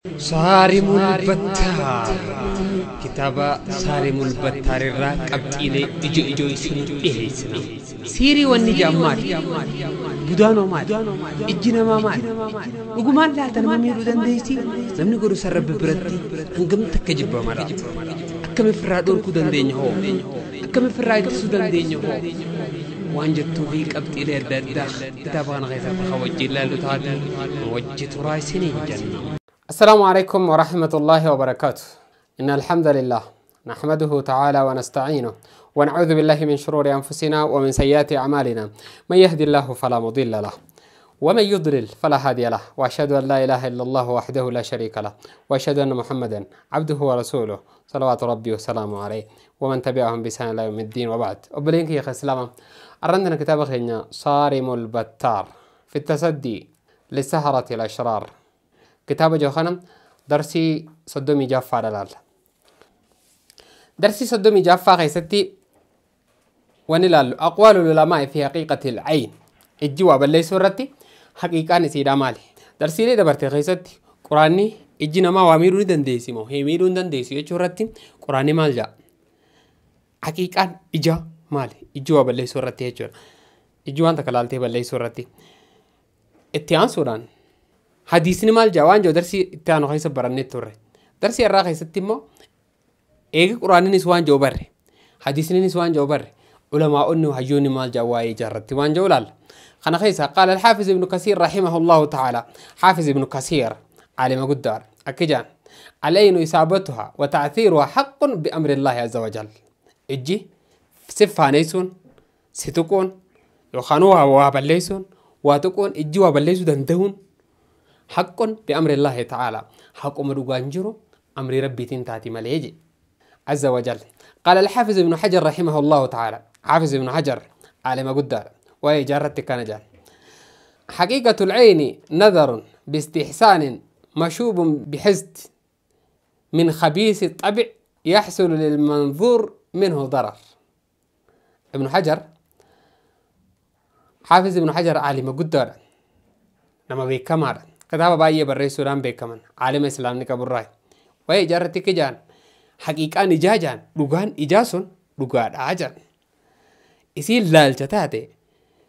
صارم البتار كتابة صارم البتار الرا قبطيلي إجو إجو إسني إهيسنا سيري والنجام مالي بدانو مالي إجينا ما مالي وقمان لا تنمى دنديسي نمني قرو سرب برتي هنقم تكجب مرات أكم فرادور كودندين هو أكم فراد سودندين هو وان جتو في قبطيلي الدردخ كتابة غيثة خوجي لا لتعدل وجت رايسنين جنة. السلام عليكم ورحمة الله وبركاته. إن الحمد لله نحمده تعالى ونستعينه ونعوذ بالله من شرور أنفسنا ومن سيئات أعمالنا، من يهدي الله فلا مضل له ومن يضلل فلا هادي له، وأشهد أن لا إله إلا الله وحده لا شريك له، وأشهد أن محمدا عبده ورسوله صلوات ربي وسلامه عليه ومن تبعهم بإحسان إلى يوم الدين، وبعد. أبلينك يا سلامة أرندنا كتاب خينا صارم البتار في التصدي للسهرة الأشرار، كتاب جوخنا درسي صدومي جافا دلال. درسي صدومي جافا خيستي ونلال أقوال العلماء في حقيقة العين الجواب اللي سورتي حقيقة نسيدا مالي. درسي لي دبرتي خيستي قراني إجينا ما واميروني دنديسي مو هيميرون دنديسي يجورتي قراني مال جا حقيقة إجا مالي الجواب اللي سورتي يجور الجوان تكلالتي باللي سورتي اتيان سوران حديثني مال جوان جو درسي تانو خيس برني توري درسي الرا خيس تيمو ايه قراني نسوان جو بر حديثني نسوان جو بر علماء انه هجوني مال جواي جرت وان جو لال خنا خيسا. قال الحافظ ابن كثير رحمه الله تعالى، حافظ ابن كثير عالم قدار اكجان العين اصابتها وتاثيرها حق بامر الله عز وجل. اجي سفا نيسون ستكون يخانوها وابليسون وتكون اجي وابليسو دندهون حق بأمر الله تعالى، حق مدوغانجرو أمر ربي تنتاتي مليجي عز وجل. قال الحافظ ابن حجر رحمه الله تعالى، حافظ ابن حجر عالم قدار وهي جارت كان جان، حقيقة العين نظر باستحسان مشوب بحزد من خبيث الطبع يحصل للمنظور منه ضرر. ابن حجر حافظ ابن حجر عالم قدار لما بيكمار كتاب باية برئيس سودان بيكمن عالم إسلام نكبر وهي جارتك جان حقيقة إجاجان لغان إجاسون لغان آجان إسي لالجتاتي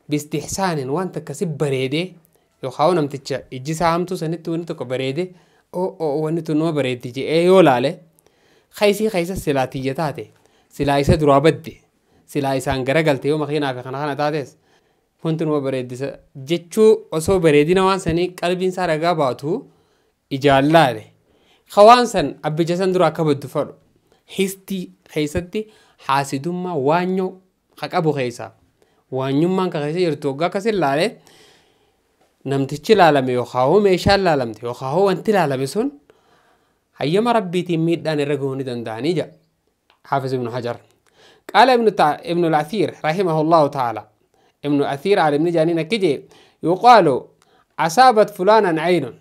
باستحسان وانت كسب بريدي يخاو نمتج إجي سامتو سنتو ونتو بريدي أو أو ونتو نو بريدي جي إيو لالي خيسي خيسة سلاتية تاتي سلايسة درابدي سلايسة انقرقلتي ومخينا في خنخانة تاتيس كنت نو بريدي جتشو أصو بريدي نوان سني قلبين سارة قاباتو إجالالي خوان سن أبي جسن درا كبد فرو حستي خيستي حاسدوما وانيو خك أبو خيسا وانيو مان كخيسا يرتوغا كسر لالي نمتشي لالمي يخاهو ميشال لالمتي يخاهو انت لالمي سن هيما ربي تميد دان الرقوني دنداني جا حافظ ابن حجر. قال ابن الأثير رحمه الله تعالى، ابن أثير على ابن جانين كجي يقال أصابت فلانا عين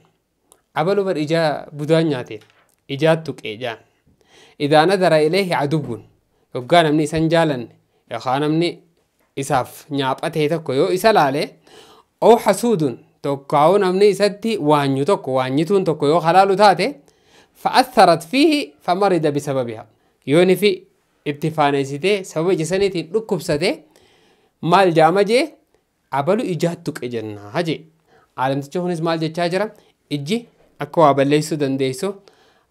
أبلو بر إجا بدانياتي إجاتك إجان إذا نظر إليه عدو يبقى نمني سنجالا يخان نمني إساف نيابته تكو يو إسالالي أو حسود تكاو نمني إساتي وانيو تكو وانيتون تكو يو خلالو تاتي فأثرت فيه فمرض بسببها يوني في اتفانيسيتي سبب جسنيتي لكبستي مال جامجي أبلو إجاتك إجنة هجي عالم تشوفنيس مال جتشاجرة إجي أكوا بليسو دنديسو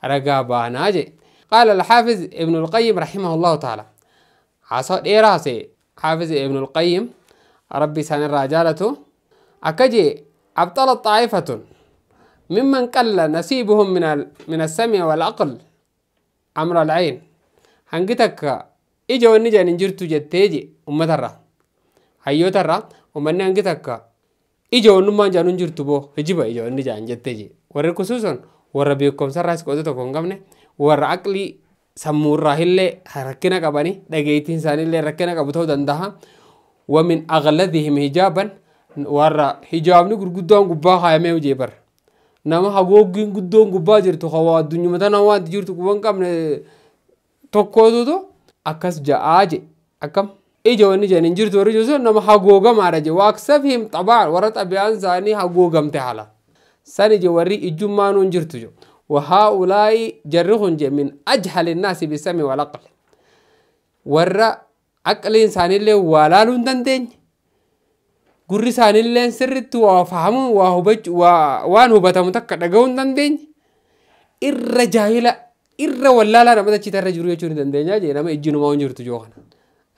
رقابانا هجي. قال الحافظ ابن القيم رحمه الله تعالى، عصا إيراسي حافظ ابن القيم ربي سان الرجالة أكجي أبطلت طائفة ممن قل نصيبهم من السمع والعقل أمر العين هنجتك إجوا النجا ننجرتو جتيجي أمترة hayyoota uummanni hangi takka ija onnummaan jaanuun jirtu boo hijiba ija onni jaan jettee je warri kusuusan warra beekumsarraas qooda tokko hin qabne warra aqlii sammuurraa illee rakkina qabanii dhageettiin isaaniillee rakkina qabu ta'uu danda'a. ومن أغلظهم حجابا warra hijaabni gurguddaan gubbaa kaayamee hojii bara nama hagooggiin guddoon gubbaa jirtu hawaa addunyuma tana waan jirtu quban qabne tokkootutu akkas ja'aa je akkam ija wanni jedhan hin jirtu warri jiru nama hagoogamaadha je waaqsafihim xabaa warra xabiyaan isaanii hagoogamte haala san ije warri ijjummaanuu hin jirtu je وهؤلاء جرهم من أجهل الناس بالسمع والعقل ورا عقل إنسان اللي ولا لندن gurri isaaniillee sirriitti waa fahamuu waa hubachuu waan hubatamu takka dhaga'uu hin dandeenye irra jaahila irra wallaalaa nama achi irra jiru jechuu ni dandeenya jee nama ijjinumaa hin jirtu joo kana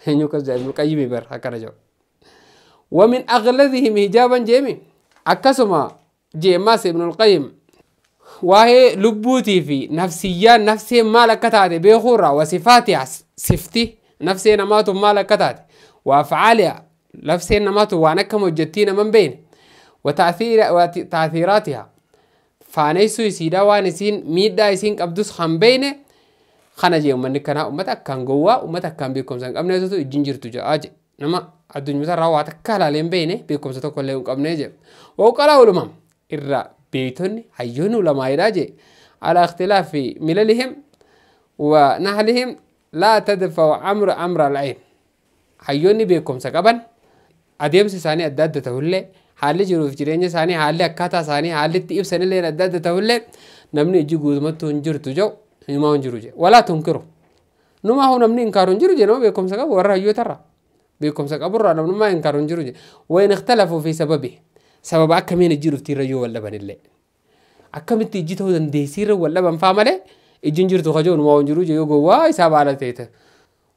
eenyu akkas jedha Ibnul Qayyim bar akkana jedhu. ومن أغلظهم حجابا jeemi akkasuma jeemaas Ibnul Qayyim waa'ee lubbuutii fi nafsiyyaan nafseen maal akka taate beekuurraa wasifaatiha sifti nafsee namaatu maal akka taate wa afcaaliha nafseen namaatu waan akkam hojjettii naman beekne وتأثيراتها faaneessuu isiidha waan isiin miidhaa isiin qabdus kan beekne kana jee uummanni kanaa uummata akkaan gowwaa uummata akkaan beekumsa hin qabneetu ijjiin jirtu jedhaa je nama addunyaa irraa waa takka ilaalee hin beekne beekumsa tokko illee hin qabne je waqalaa ulumam irraa beeytonni hayyoonni ulamaayidhaa je ala ikhtilaafi milalihim wa nahlihim laa tadfa'u amra amra al'ayn hayyoonni beekumsa qaban adeemsi isaanii adda adda ta'ullee haalli jiruuf jireenya isaanii haalli akkaataa isaanii haalli itti ibsanillee adda adda ta'ullee namni ijji guutummattuu hin jirtu jedhu himaa hin jiru jedhe walaa tunkiru numaa hoo namni inkaaru hin jiru jedhe nama beekumsa qabu warra hayyootarra beekumsa qaburraa namnummaa inkaaru hin jiru jedhe wayin ikhtalafu fi sababi sababa akkamiin ijji dhuftiirra yoo wal dhabanillee akkamitti ijji ta'uu dandeessiirra wal dhaban faa malee ijji hin jirtu kajoo numaa hin jiru jedhe yoo gowwaa isaa baala ta'e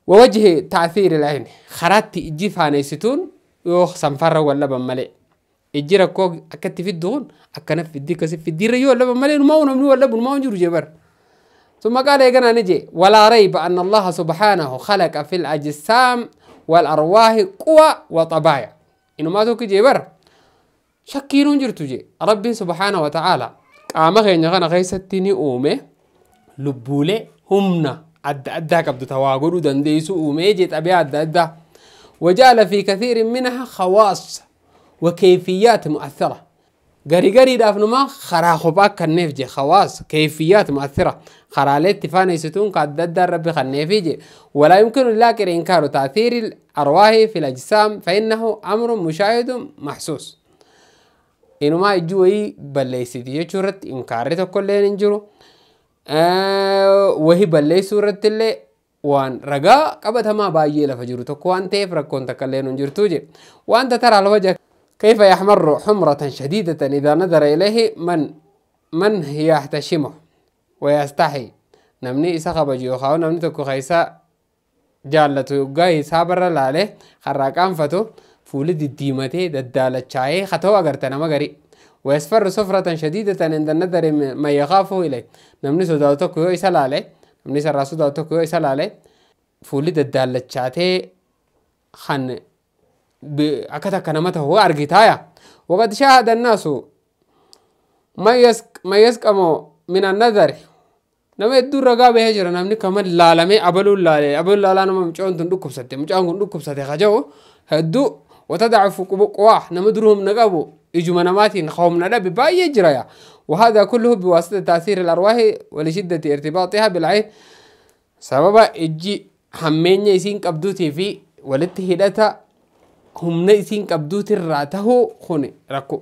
ووجه تأثير العين خرات إجي فانيستون يو سنفر ولا بملي إجي ركو أكتي في الدون أكنا في الدي كسي في الدي ريو ولا بملي ما هو نمنو ولا ما هو جرو جبر ثم قال يا نجي ولا ريب أن الله سبحانه خلق في الأجسام والأرواح قوى وطبايع إنه ما توك جبر شكيرون جرتو ربي سبحانه وتعالى قام غين غنا غيستني أومي لبولي همنا adda addaa qabdu tawaa godhuu dandeessu uumee jee xabiyaa adda addaa وجعل في كثير منها خواص وكيفيات مؤثرة غري غري دافنما خرا خبا كنيف جي خواص كيفيات مؤثرة خرالت تفاني ستون قد أدى ربي خنيفي جي ولا يمكن للآخر إنكار تأثير الأرواح في الأجسام فإنه أمر مشاهد محسوس إنما يجوي بليسيتي يجورت إنكارته كلين إنجرو wahi balleessuu irratti illee waan ragaa qabatamaa baay'ee lafa jiru tokko waan ta'eef rakkoon takka illee hin jirtu je wanta tara alwaja كيف يحمر حمرة شديدة إذا نظر إليه من يحتشمه ويستحي namni isa kabaju yookaan namni tokko keessa jaallatu yoggaa isaa barra laalee harraa qaanfatu fuuli diddiimatee daddaalachaa'ee haa ta'u agarta nama garii. ويصفر صفرة شديدة عند النظر ما يخافه إليه namni sodaatu tokko yoo isa laale namni isarraa sodaatu tokko yoo isa laale fuulli daddaalachaatee kan akka takka nama ta'u argitaaya. وقد شاهد الناس من يسقم من النظر nama hedduu ragaa bahee jira namni kama laalamee abaluun laalee abaluun laalaa nama mucaan tun dhukkubsatte mucaan kun dhukkubsate kaja'u hedduu وتضعف قواه nama duruu humna qabu إجماع نماتين خومنا لا بباي جرايا وهذا كله بواسطة تأثير الأرواح ولشدة ارتباطها بالعين سبب إجي همين يسين قبدوتي في ولت هدتا هم نيسين قبدوتي راته خوني ركو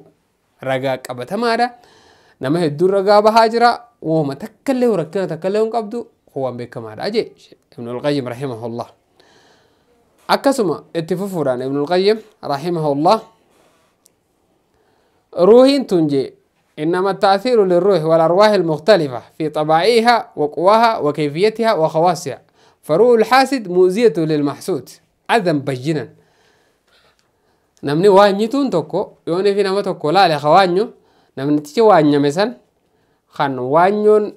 رقا قبتا مارا نما هدو رقا بهاجرا وما تكله وركنا تكله قبدو هو بكمال أجي ابن القيم رحمه الله أكسما اتففوران ابن القيم رحمه الله روح تنجي إنما التأثير للروح والأرواح المختلفة في طبائعها وقواها وكيفيتها وخواصها فروح الحاسد مؤذية للمحسود أذى بينا namni waanyituun tokko yoon fi nama tokko laale hawaanyu namnitichi waanyame san kan waanyoon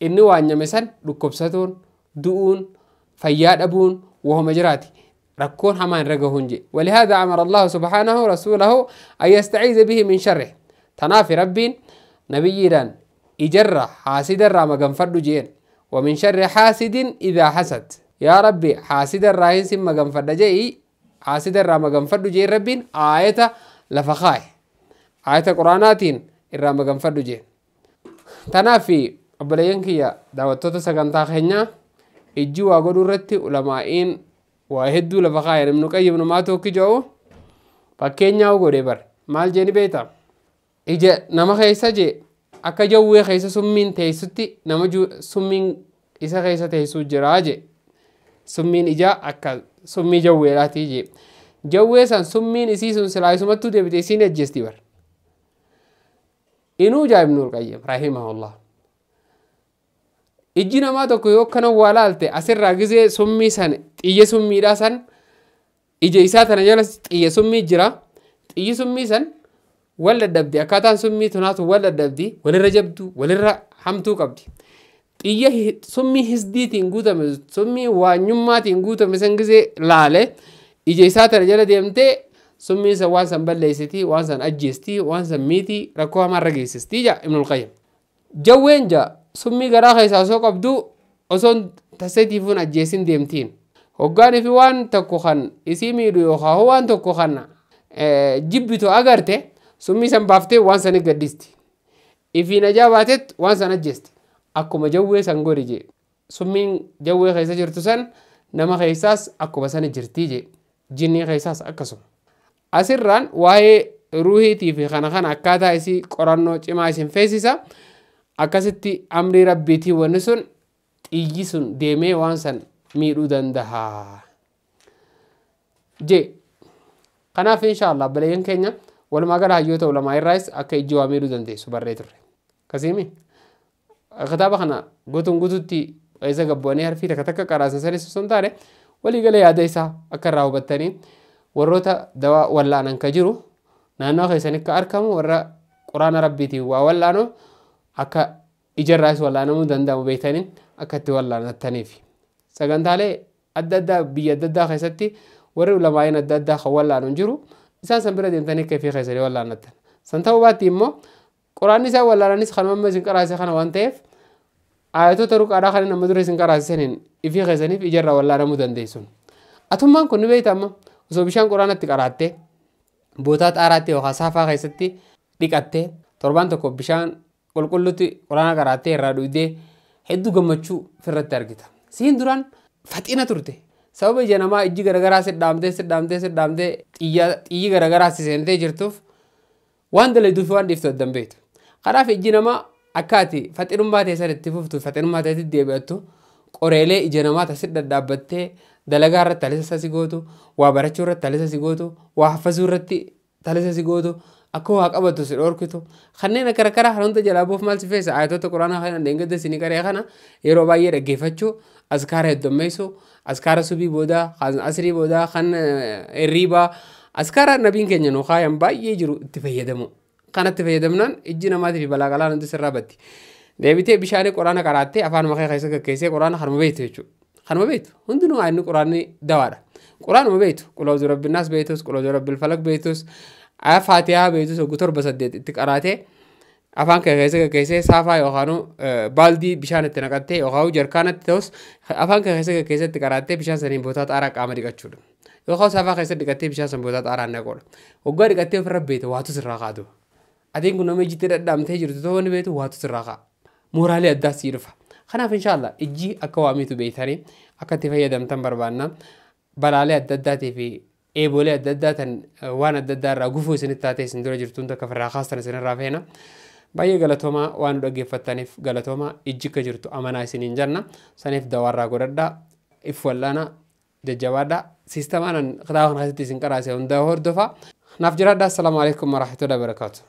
inni waanyame san dhukkubsatuun du'uun fayyaa dhabuun wahuma jiraati rakkoon hamaan irra gahuun je ولهذا أمر الله سبحانه رسوله أن يستعيذ به من شره تنافي ربين نبينا إجرة حاسد الرا مغنفدو جين ومن شر حاسد إذا حسد يا ربي حاسد الراهن سم مغنفد جي حاسد الرا مغنفدو جين ربين آية لفخاي آية قرآناتين الرا مغنفدو جين تنافي أبلينك يا دعوتو سغنتا خينيا إجي واغدو رتي علماءين وهدو لفخاي ابن قيم نماتو كجو فكينيا وغوري بر مال جيني بيتا ija nama keessa je Akka jawwee keessa summiin teessutti nama summiin isa keessa teessuu jira je. Summiin ijaa akka summii jawweedhaati je. Jawwee san summiin isii sun silaa isumattuu deebite isiin ajjeesti bar. Inuu jaa Ibnul Qayyim rahimahullah. Ijji namaa tokko yoo akkana waa laalte asirraa gizee summii san xiyya summiidhaa san ija isaa tana jala xiyya summii jira. Xiyyi summii san wal dadhabdi, akkaataan summii tunaatu wal dadhabdi, walirra jabdu, walirra hamtuu qabdi. Xiyya summii hisdiitiin guutame, summii waanyummaatiin guutame san gizee laale ija isaa tana jala deemtee summiin san waan san balleessiti, waan san ajjeesti, waan san miiti, rakkoo hamaarra geessisti jaa Ibnul Qayyim. Jawween jaa summii garaa keessaa osoo qabdu osoon taseetiifuun ajjeesin deemtiin. Hoggaan fi waan tokko kan isii miidhu yookaan waan tokko kan jibbitu agarte summii san baaftee waan san gadhiisti. Ifiin ajaa baatet waan san ajjeesti. Akkuma jawwee san godhi jee. Summiin jawwee keessa jirtu san nama keessaas akkuma sana jirtii jee. Jinnii keessaas akkasuma. Asirraan waa'ee ruuhiitii fi kana kana akkaataa isii qorannoo cimaa isin feesisa. Akkasitti amrii rabbiitii wanni sun xiyyi sun deemee waan san miidhuu danda'a. Jee. Kanaaf inshaallah baleeyyan keenya walumaa gala hayyoota ulamaa irraas akka ijji waa miidhuu dandeessu barree turre. Kasiimi kitaaba kana guutuun guutuutti isa gabboonee harfii takka takka qaraasan sanis osoo hin taane walii galee yaada isaa akka irraa hubattanii warroota dawaa wallaanan ka jiru naannoo keessanii akka argamu warra quraana rabbiitiin waa wallaanu akka ijarraas wallaanamuu danda'amu beektanii akka itti wallaanattaniif. Sagantaalee adda addaa biyya adda addaa keessatti warri ulamaa'in adda addaa kan wallaanu hin jiru isaan san bira deemtanii akka ifii keessanii wallaanattan. San ta'uu baatti immoo quraanni isaan wallaananis kan amma isin qaraase kana waan ta'eef ayatoota ruqaadhaa kan nama dura isin qaraasisaniin ifii keessaniif ijarraa wallaanamuu dandeessu. Atummaan kun ni beekta amma osoo bishaan quraanatti qaraattee bootaa xaaraatti yookaan saafaa keessatti dhiqattee torbaan tokko bishaan qulqulluutti quraana qaraattee irraa dhugdee hedduu gammachuu ofirratti argita. Siin duraan faxina turte. Sababa ija namaa ijji garagaraa si dhaamtee si dhaamtee si dhaamtee xiyyi garagaraa si seentee jirtuuf waan dalayduu fi waan dhiiftu adda hin beektu. Kanaaf ijji namaa akka ati faxinummaa ta'e san itti fuftu faxinummaa ta'etti deebi'attu qoreelee ija namaa tasi dhadhaabbattee dalagaa irratti talisa si gootu, waa barachuu irratti talisa si gootu, waa haffasuu irratti talisa si gootu, akka waa qabatu si dhorkitu. Kanneen akka rakkaraa kan hunda jalaa buuf maal si feesa ayatoota quraanaa kana dheengadda isinii qaree kana yeroo baay'ee dhaggeeffachuu, askaara heddummeessuu, askaara subii boodaa, kan asrii boodaa, kan hirriibaa, askaara nabiin keenya nu kaayan baay'ee jiru itti fayyadamu. Kanatti fayyadamnaan ijji namaatii fi balaa qalaan hundi sirraa batti. Deebitee bishaanii quraana qaraattee afaan makee keessa gaggeessee quraana kanuma beektu jechuudha. Kanuma beektu hundinuu inni quraanni dawaadha. Quraanuma beektu qulawzu rabbinnaas beektus qulawzu rabbil falaq beektus faatihaa beektus hoggu 7 8 itti qaraatee afaan kee keessa gaggeessee saafaa yookaan baaldii bishaan itti naqattee yookaan jarkaanatti ta'us afaan kee keessa gaggeessee itti qaraattee bishaan saniin bootaa xaaraa qaama dhiqachuudha. Yookaan saafaa keessa dhiqattee bishaan san bootaa xaaraan naquudha. Hoggaa dhiqattee ofirra beekte waatu sirraa kaatu. Atiin kun nama ijjitti dhadhaamtee jirtu ta'uu ni beektu waatu sirraa ka'a. Mooraalee addaas sii dhufa. Kanaaf inshaallah ijji akka waamitu beektanii akka itti fayyadamtan barbaanna. Balaalee adda addaatii fi eebolee adda addaa tan waan adda addaa irraa gufuu isinitti taatee isin dura jirtuun takka ofirraa kaastan isinirraa feena. Baay'ee galatoomaa waan nu dhaggeeffattaniif galatoomaa ijji akka jirtu amanaa isiniin jenna. Saniif dawaarraa godhadhaa, if wallaanaa, jajjabaadhaa. Siistamaan kitaaba kana keessatti isin qaraase hundaa hordofaa. Naaf jiraadhaa. Assalaamu alaikum warahmatullahi wabarakaatu.